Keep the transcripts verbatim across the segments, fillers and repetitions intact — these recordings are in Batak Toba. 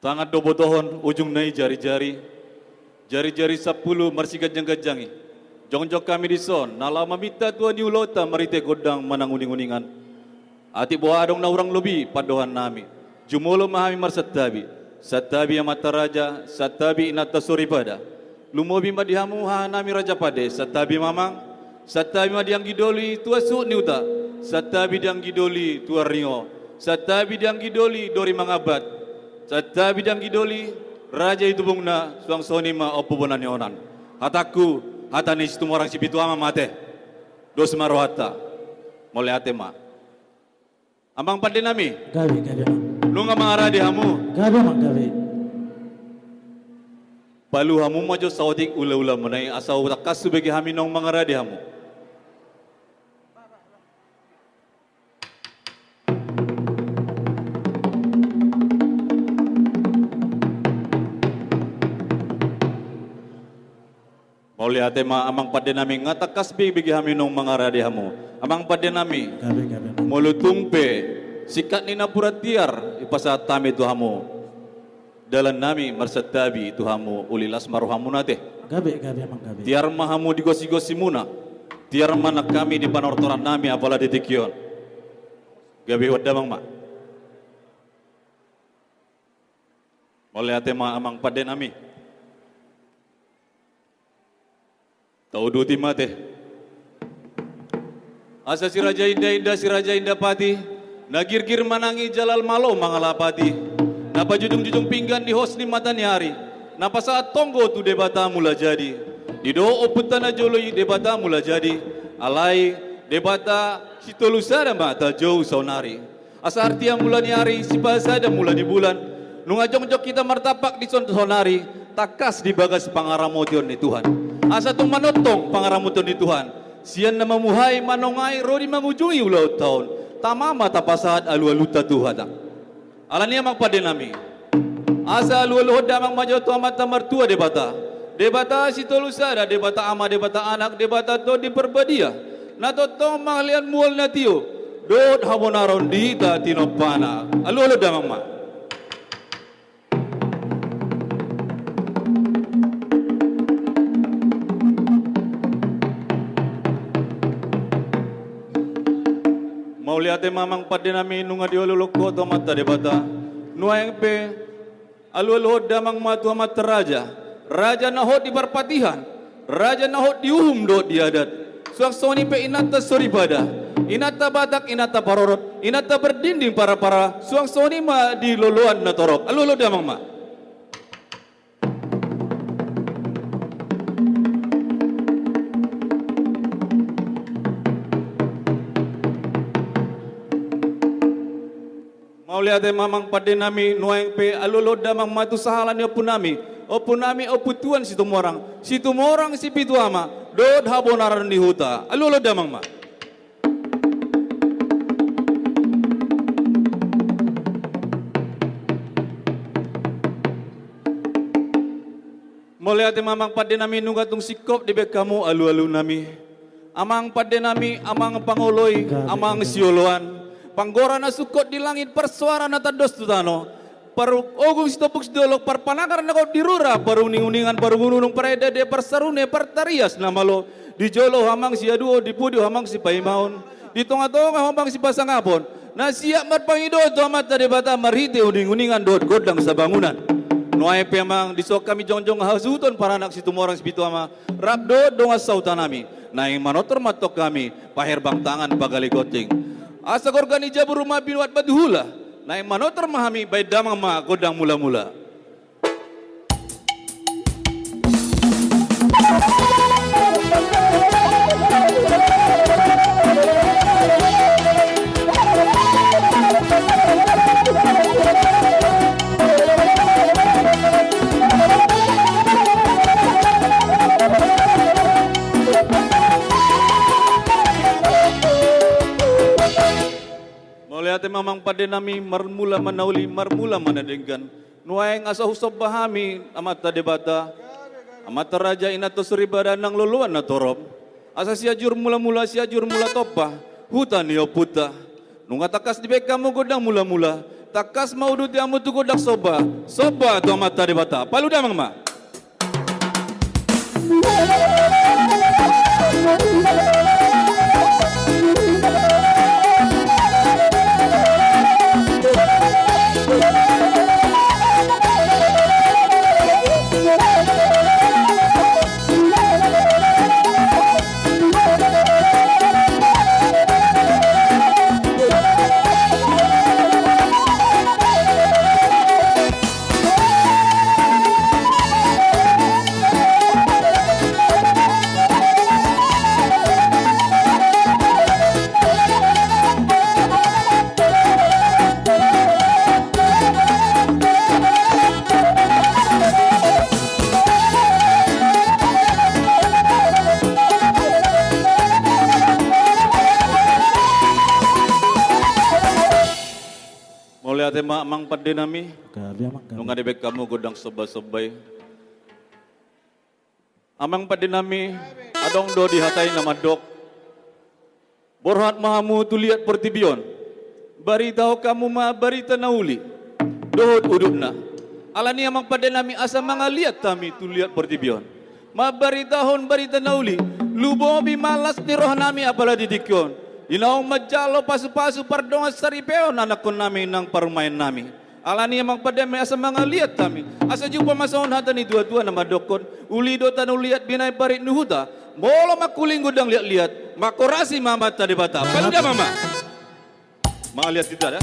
Tangan do botohon, ujungna i jari-jari, jari-jari sampulu marsiganjang-ganjang i. Jongjong hami dison na laho maminta tua ni ulaonta marhite gondang manang uning-uningan. Atik boha adong na hurang lobi pandohan nami, jumolo ma hami marsantabi. Santabi amanta raja, santabi inanta soripada. Lumobi ma di hamu haha nami raja pande, santabi ma amang. Santabi ma di anggi doli tu suhut ni huta. Santabi di anggi doli tu arringo. Santabi di anggi doli dori mangambat. Santabi di anggi doli raja i tubungna, suang songon i ma Ompu Bona ni Onan. Hatangku, hata ni Situmorang Sipitu Ama ma ate. Dos ma rohanta. Mauliate ma. Amang pande nami. Gabe, gabe, amang. Nunga mangarade hamu. Gabe, amang, gabe. Palu hamu ma jo saotik ula-ula muna i, asa hutangkas hubege hami naung mangarade hamu. Mauliate ma amang pande nami, nga tangkas be hubege hami naung mangarade hamu. Amang pande nami. Gabe, gabe, amang. Molo tung pe singkat ni napuran tiar dipasahat hami tu hamu, dalan nami marsantabi tu hamu, uli las ma rohamuna ate. Gabe, gabe, amang, gabe. Tiar ma hamu di gosi-gosimuna. Tiar ma nang hami di panortoran nami apala di tingki on. Gabe huan damang ma. Mauliate ma amang pande nami. Tauduti ma ate. Asa si raja inda-inda, si raja inda pati, na girgir manangi jala malo mangalapati, na pajujung-jujung pinggan di hos ni mata ni ari, na pasahat tonggo tu Debata Mulajadi, didohot ompunta na jolo i Debata Mulajadi, alai Debata Sitolusada ma tajou saonari. Asa artia mula ni ari, sipasada mula ni bulan. Nunga jongjong hita martampak dison saonari, tangkas di bagas pangaramotion ni Tuhan. Asa tung manongtong pangaramotion ni Tuhan sian na mamuhai, manongai ro di mangujungi ulaonta on, tama ma tapasahat alu-alunta tu Tuhan. Alani i amang pande nami, asa alu-aluhon damang ma jo tu Amanta Martua Debata, Debata Sitolusada, Debata Ama, Debata Anak, Debata Tondi Parbadia, na tongtong mangalean mual na tio dohot habonaron di hita tinompana. Alu-aluhon damang ma. Mauliate ma amang pande nami, nunga dialu-aluhon ho tu Amanta Debata. Nuaeng pe alu-aluhon damang ma tu amanta raja, raja na hot di parpatihan, raja na hot di uhum dohot di adat. Suang songon i pe inanta soripada, inanta Batak, inanta parorot, inanta pardinding parpara, suang songon i ma di loloan na torop. Alu-aluhon damang ma. Mauliate ma amang pande nami, nuaeng pe alu-aluhon damang ma tu sahala ni ompu nami, ompu nami Ompu Tuan Situmorang, Situmorang Sipitu Ama dohot habonaron ni huta. Alu-aluhon damang ma. Mauliate ma amang pande nami, nunga tung singkop dibaen hamu alu-alu nami. Amang pande nami, amang pangoloi, amang sioloan, panggora na sungkot di langit, parsoara na tandos tu tano, parugung sitompuk sidolok, parpanagar na gok di rura, paruning-uningan, parugung-unung, parende-ende, parsarune, partarias na malo, di jolo ho amang siaduon, di pudi ho amang sipaimaon, di tonga-tonga ho amang sipasangapon, na siap marpangidoan tu Amanta Debata marhite uning-uningan dohot gondang sabangunan. Nuaeng pe amang, dison hami jongjong hasuhuton paranak Situmorang Sipitu Ama, rap dohot dongan sahuta nami, naeng manortor ma antong hami paherbang tangan pagale gonting. Asa gorga ni jabu ruma binuat batu hula, naeng manortor ma hami, baen damang ma gondang mula-mula. Mauliate ma amang pande nami, marmula ma na uli, marmula ma na denggan. Nuaeng asa husomba hami Amanta Debata, amanta raja, inanta soripada nang loloan na torop, asa sianjur mula-mula, sianjur mula tompa huta ni ompunta. Nunga tangkas dibaen hamu gondang mula-mula, Tangkas ma uduti hamu tu gondang somba, somba tu Amanta Debata. Palu damang ma. Mauliate ma amang pande nami. Gabe, amang, gabe. Nunga dibaen hamu gondang somba-somba i. Amang pande nami, adong do di hata i na mandok: Borhat ma hamu tu liat portibi on, baritahon hamu ma barita na uli dohot udutna. Alani i amang pande nami, asa mangaliat hami tu liat portibi on, mambaritahon barita na uli. Lumobi ma las ni roha nami apala di tingki on, di naung manjalo pasu-pasu pardongan saripeon anakkon nami nang parumaen nami. Alani i amang pande nami, asa mangaliat hami, asa jumpa ma songon hata ni tua-tua na mandokkon: Uli do tano liat, binahen parit ni huta, molo mangkuling gondang liat-liat, mangkorasi ma Amanta Debata. Palu damang ma. Mangaliat hita da.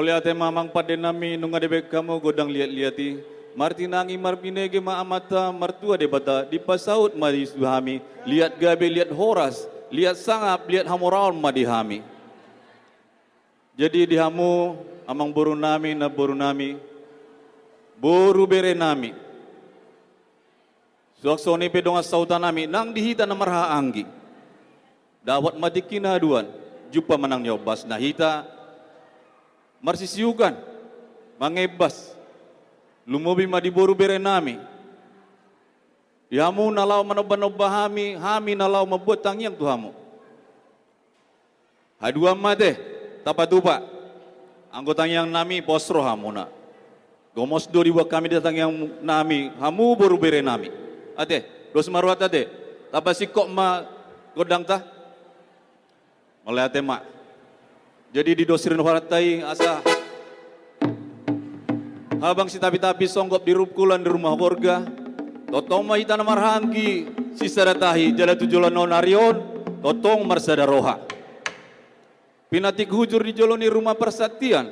Mauliate ma amang pande nami, nunga dibaen hamu gondang liat-liat i. Martinangi marbinege ma Amanta Martua Debata, dipasaut ma i tu hami liat gabe, liat horas, liat sangap, liat hamoraon ma di hami. Jadi di hamu amangboru nami, namboru nami, boru bere nami, suang songon i pe dongan sahuta nami nang di hita na marhahaanggi. Dapot ma tingki na haduan, jumpa ma nang niombas na hita marsisiukan, mangembas. Lumobi ma di boru bere nami, di hamu na laho manomba-nomba hami, hami na laho mambuat tangiang tu hamu. Haduan ma ate, tapatupa. Anggo tangiang nami pos rohamuna. Gomos do dibuat hami di tangiang nami, hamu boru bere nami. Ate, dos ma rohanta ate. Tapasingkop ma gondangta. Mauliate ma. Jadi didos ni rohanta i asa habang sitapi-tapi, songgop di rungkul, lan di ruma horja. Tongtong ma hita na marhahaanggi sisada tahi, jala tu joloan on, ari on, tongtong marsada roha. Pinantik hujur di jolo ni ruma parsantian,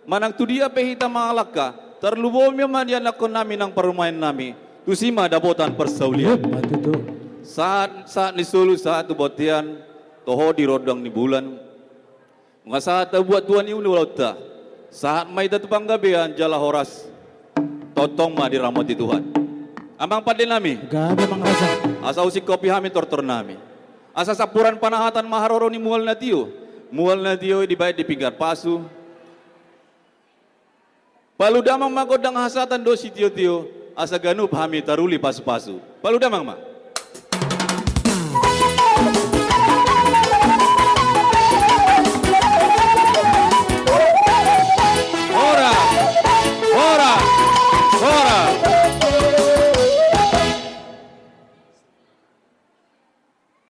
manang tu dia pe hita mangalangka, tarlumobi ma di anakkon nami nang parumaen nami, tusi ma dapotan parsaulian. Ima tutu. Sahat, sahat ni solu, sahat tu bontean, toho di rondang ni bulan. Nunga sahat tabuat tua ni ulaonta, sahat ma hita tu panggabean jala horas. Tongtong ma diramoti Tuhan. Amang pande nami. Gabe amang rasa. Asa husingkopi hami tortor nami. Asa sampuran panahatan ma haroro ni mual na tio. Mual na tio i dibaen di pinggan pasu. Palu damang ma gondang hasahatan dohot sitio-tio, asa ganup hami taruli pasu-pasu. Palu damang ma. Horas, horas, horas.